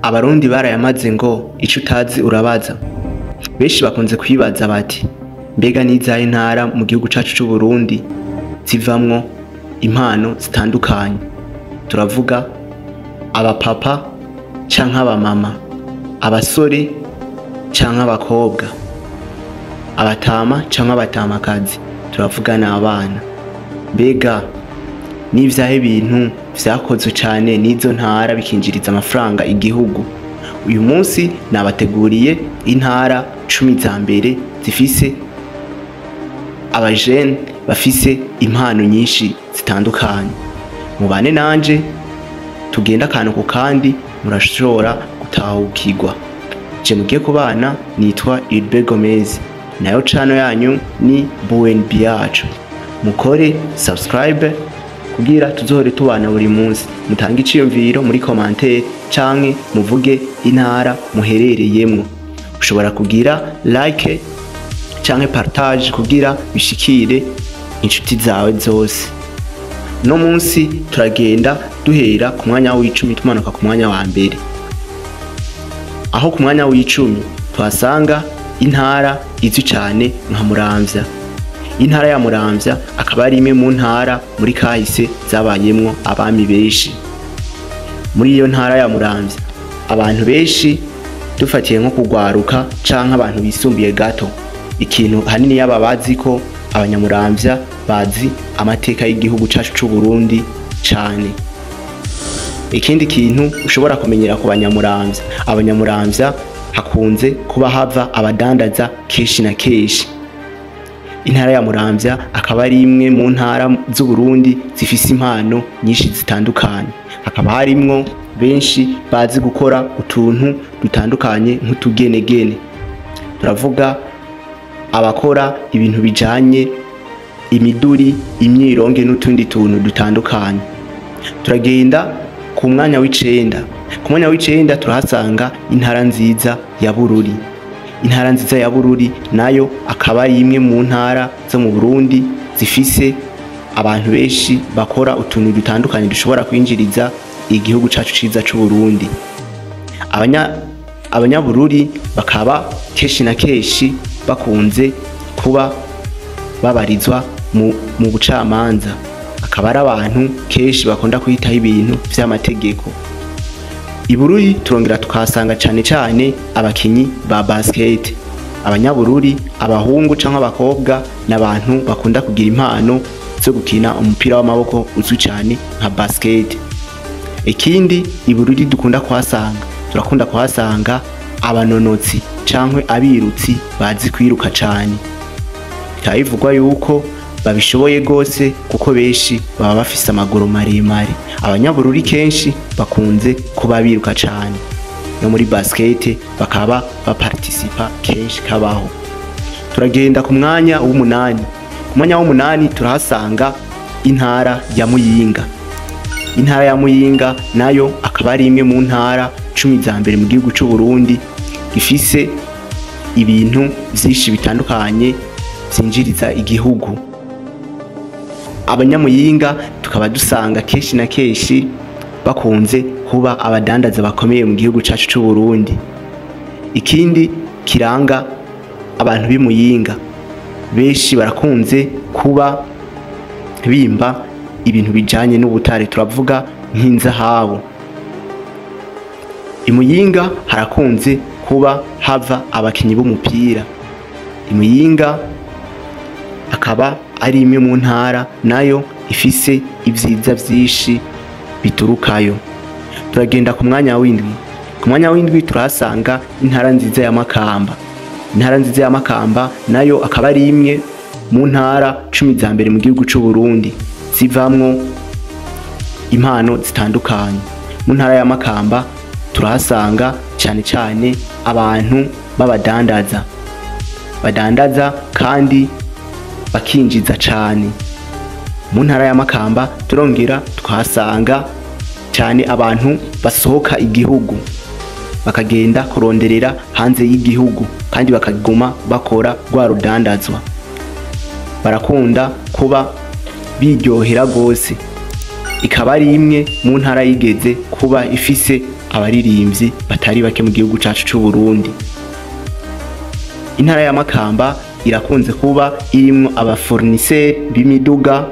Abarundi barayamaze ngo ico utazi urabaza. Benshi bakunze kwibaza bati mbega n'izahe ntara mu gihugu cacu c'u Burundi zivamwo impano zitandukanye? Turavuga abapapa canke abamama, abasore canke abakobwa, abatama canke abatamakazi, turavuga n'abana. Mbega n'ivyahe bintu vyakozwe cane n'izo ntara bikinjiriza amafaranga igihugu? Uyu munsi nabateguriye intara 10 za mbere zifise abajene bafise impano nyinshi zitandukanye. Mubane nanje tugenda akantu ku kandi, murashobora gutahukirwa. Je mugiye kubana nitwa Hubert Gomez, nayo channel yanyu ni BNB yacu. Mukore subscribe kugira tuzohore tubana buri munsi. Mutange iciyumviro muri commentaire canke muvuge intara muherereyemwo. Ushobora kugira like canke partage kugira bishikire inshuti zawe zose. No munsi turagenda duhera ku mwanya w'icumi tumanuka ku mwanya wa mbere. Aho ku mwanya w'icumi tuhasanga intara izwi cane nka Muramvya. Intara ya Muramvya akaba ari imwe mu ntara muri kahise zabayemwo abami benshi. Muri iyo ntara ya Muramvya abantu benshi dufatiye nko kugwaruka canke abantu bisumbiye gato, ikintu hanini yaba bazi ko abanyamuramvya bazi amateka y'igihugu cacu c'u Burundi cane. Ikindi kintu ushobora kumenyera ku banyamuramvya, abanyamuramvya hakunze kuba hava abadandaza kenshi na kenshi. Intara ya Muramvya akaba ari imwe mu ntara z'u Burundi zifise impano nyinshi zitandukanye. Hakaba harimwo benshi bazi gukora utuntu dutandukanye nk'utugenegene. Turavuga abakora ibintu bijanye imiduri, imyironge n'utundi tuntu dutandukanye. Turagenda ku mwanya w'icenda. Ku mwanya w'icenda turahasanga intara nziza ya Bururi. Intara nziza ya Bururi nayo akaba ari imwe mu ntara zo mu Burundi zifise abantu benshi bakora utuntu dutandukanye dushobora kwinjiriza igihugu cacu ciza c'u Burundi. Abanyabururi bakaba kenshi na kenshi bakunze kuba babarizwa mu bucamanza. Akaba ari abantu kenshi bakunda kwitaho ibintu vy'amategeko. Ibururi turongera tukahasanga cane cane abakinyi ba basket. Abanyabururi, abahungu canke abakobwa, n'abantu bakunda kugira impano zo gukina umupira w'amaboko uzwi cane nka basket. Ikindi Ibururi dukunda kuhasanga, turakunda kuhasanga abanonotsi canke abirutsi bazi kwiruka cane. Bikaba bivugwa yuko babishoboye gose kuko benshi baba bafise amaguru maremare. Abanyabururi kenshi bakunze kuba biruka cane, no muri basket bakaba baparticipa kenshi kabaho. Turagenda ku mwanya w'umunani. Ku mwanya w'umunani turahasanga intara ya Muyinga. Intara ya Muyinga nayo akaba ari imwe mu ntara 10 za mbere mu gihugu c'u Burundi ifise ibintu vyinshi bitandukanye vyinjiriza igihugu. Abanyamuyinga tukaba dusanga kenshi na kenshi bakunze kuba abadandaza bakomeye mu gihugu cacu c'u Burundi. Ikindi kiranga abantu b'Imuyinga, benshi barakunze kuba bimba ibintu bijanye n'ubutare, turavuga nk'inzahabu. Imuyinga harakunze kuba hava abakinyi b'umupira. Imuyinga akaba ari imwe mu ntara nayo ifise ivyiza vyinshi biturukayo. Turagenda ku mwanya w'indwi. Ku mwanya w'indwi turahasanga intara nziza ya Makamba. Intara nziza ya Makamba nayo akaba ari imwe mu ntara 10 za mbere mu gihugu c'u Burundi zivamwo impano zitandukanye. Mu ntara ya Makamba turahasanga cane cane abantu b'abadandaza, badandaza kandi bakinjiza cane. Mu ntara ya Makamba turongera tukahasanga cane abantu basohoka igihugu bakagenda kuronderera hanze y'igihugu kandi bakaguma bakora rwa rudandazwa. Barakunda kuba biryohera gose. Ikaba ari imwe mu ntara yigeze kuba ifise abaririmbyi batari bake mu gihugu cacu c'u Burundi. Intara ya Makamba irakunze kuba irimwo abafournisseur b'imiduga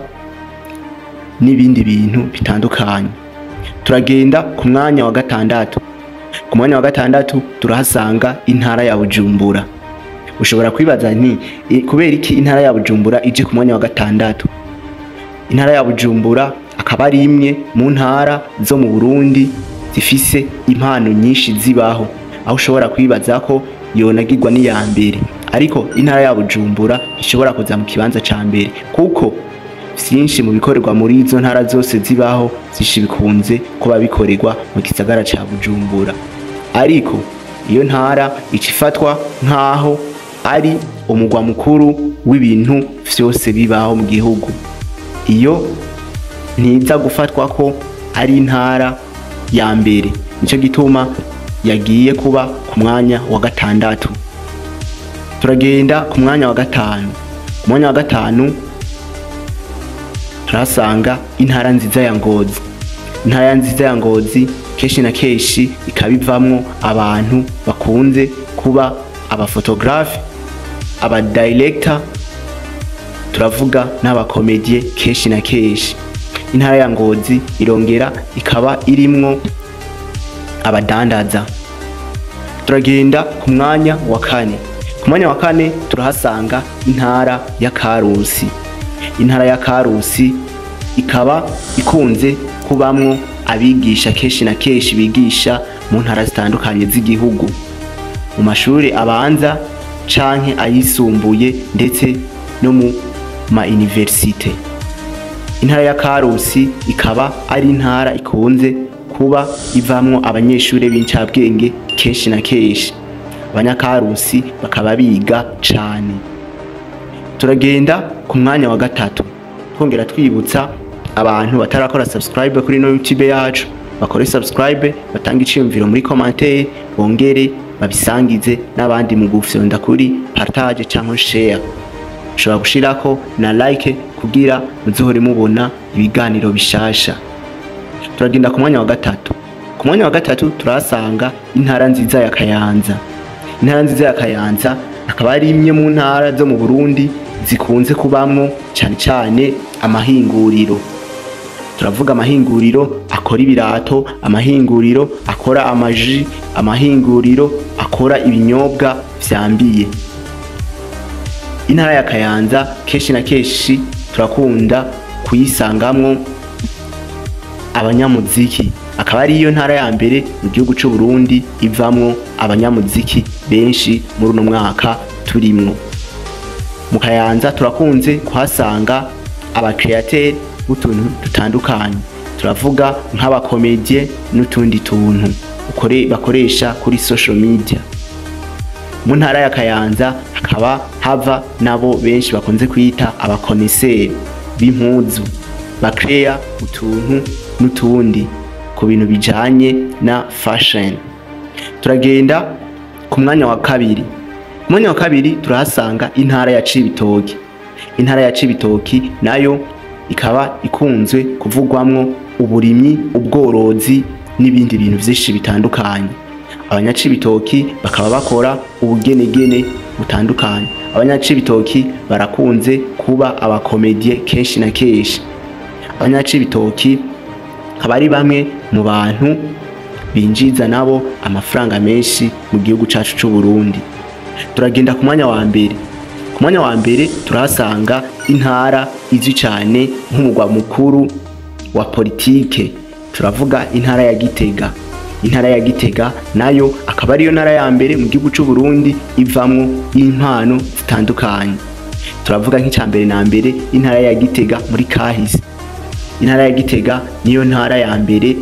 n'ibindi bintu bitandukanye. Turagenda ku mwanya wa gatandatu. Ku mwanya wa gatandatu turahasanga intara ya Bujumbura. Ushobora kwibaza nti kubera iki intara ya Bujumbura ije ku mwanya wa gatandatu? Intara ya Bujumbura akaba ari imwe mu ntara zo mu Burundi zifise impano nyinshi zibaho, aho ushobora kwibaza ko yonagirwa n'iya mbere, ariko intara ya Bujumbura ishobora kuza mu kibanza ca mbere kuko vyinshi mu bikorerwa muri izo ntara zose zibaho vyinshi bikunze kuba bikorerwa mu gisagara ca Bujumbura. Ariko iyo ntara icifatwa nkaho ari umugwa mukuru w'ibintu vyose bibaho mu gihugu. Iyo ntiza gufatwa ko ari intara ya mbere, nico gituma yagiye kuba ku mwanya wa gatandatu. Turagenda ku mwanya wa gatanu. Ku mwanya wa gatanu turasanga intara nziza ya Ngozi. Intara nziza ya Ngozi kenshi na kenshi ikaba ivamwo abantu bakunze kuba abafotografe, abadirector, turavuga n'abakomedie kenshi na kenshi. Intara ya Ngozi irongera ikaba irimwo abadandaza. Turagenda ku mwanya wa kane. Ku mwanya wa kane turahasanga intara ya Karusi. Intara ya Karusi ikaba ikunze kubamwo abigisha kenshi na kenshi bigisha mu ntara zitandukanye z'igihugu, mu mashuri abanza canke ayisumbuye ndetse no mu ma universite. Intara ya Karusi ikaba ari intara ikunze kuba ivamwo abanyeshure b'incabwenge kenshi na kenshi. Abanyakarusi bakaba biga cane. Turagenda ku mwanya wa gatatu. Twongera twibutsa abantu batarakora subscribe kuri no YouTube yacu, bakore subscribe, batange iciyumviro muri commentaire, bongere babisangize n'abandi mu gufyonda kuri partage canke share. Ushobora gushirako na like kugira muzohore mubona ibiganiro bishasha. Turagenda ku mwanya wa gatatu. Ku mwanya wa gatatu turahasanga intara nziza ya Kayanza. Intara nziza ya Kayanza akaba ari imwe mu ntara zo mu Burundi zikunze kubamwo cane cane amahinguriro. Turavuga amahinguriro akora ibirato, amahinguriro akora amaji, amahinguriro akora ibinyobwa vyambiye. Intara ya Kayanza kenshi na kenshi turakunda kuyisangamwo abanyamuziki, akaba ari iyo ntara ya mbere mu gihugu c'u Burundi ivamwo abanyamuziki benshi muri uno mwaka turimwo. Mu Kayanza turakunze kuhasanga abacreateur b'utuntu dutandukanye, turavuga nk'abakomedie n'utundi tuntu bakoresha kuri social media. Mu ntara ya Kayanza hakaba hava nabo benshi bakunze kwita abakoneseri b'impuzu, bakrea utuntu n'utundi ku bintu bijanye na fashion. Turagenda ku mwanya wa kabiri. Ku mwanya wa kabiri turahasanga intara ya Cibitoki. Intara ya Cibitoki nayo ikaba ikunzwe kuvugwamwo uburimyi, ubworozi n'ibindi bintu vyinshi bitandukanye. Abanyacibitoki bakaba bakora ubugenegene butandukanye. Abanyacibitoki barakunze kuba abakomedie kenshi na kenshi. Abanyacibitoki akaba ari bamwe mu bantu binjiza nabo amafaranga menshi mu gihugu cacu c'u Burundi. Turagenda ku mwanya wa mbere. Ku mwanya wa mbere turahasanga intara izwi cane nk'umugwa mukuru wa politike. Turavuga intara ya Gitega. Intara ya Gitega nayo akaba ariyo ntara ya mbere mu gihugu c'u Burundi ivamwo impano zitandukanye. Turavuga nk'ica mbere na mbere intara ya Gitega muri kahise. Intara ya Gitega niyo ntara ya mbere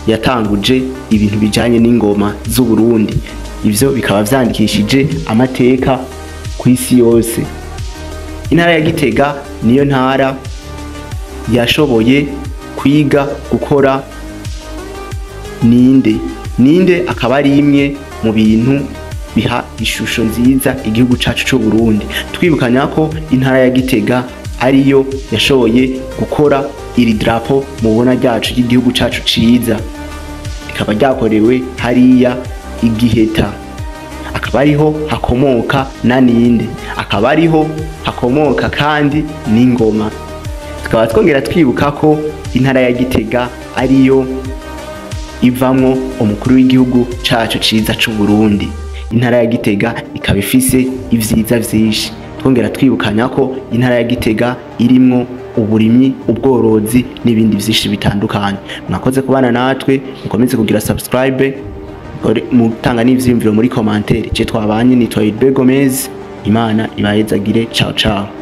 yatanguje ibintu bijanye n'ingoma z'u Burundi. Ivyo bikaba vyandikishije amateka kw'isi yose. Intara ya Gitega niyo ntara yashoboye kwiga gukora ninde. Ninde akaba ari imwe mu bintu biha ishusho nziza igihugu cacu c'u Burundi. Twibukanya ko intara ya Gitega ariyo yashoboye gukora iri drapo mubona ryacu ry'igihugu cacu ciza. Rikaba ryakorewe hariya Igiheta, akaba ariho hakomoka na ninde, akaba ariho hakomoka kandi n'ingoma. Tukaba twongera twibuka ko intara ya Gitega ariyo ivamwo umukuru w'igihugu cacu ciza c'u Burundi. Intara ya Gitega ikaba ifise ivyiza vyinshi. Twongera twibukanya ko intara ya Gitega irimwo uburimyi, ubworozi n'ibindi vyinshi bitandukanye. Mwakoze kubana natwe, mukomeze kugira subscribe, mutanga n'ivyiyumviro muri commentaire. Je twabanye nitwa Gomez. Imana ibahezagire. Ciao ciao.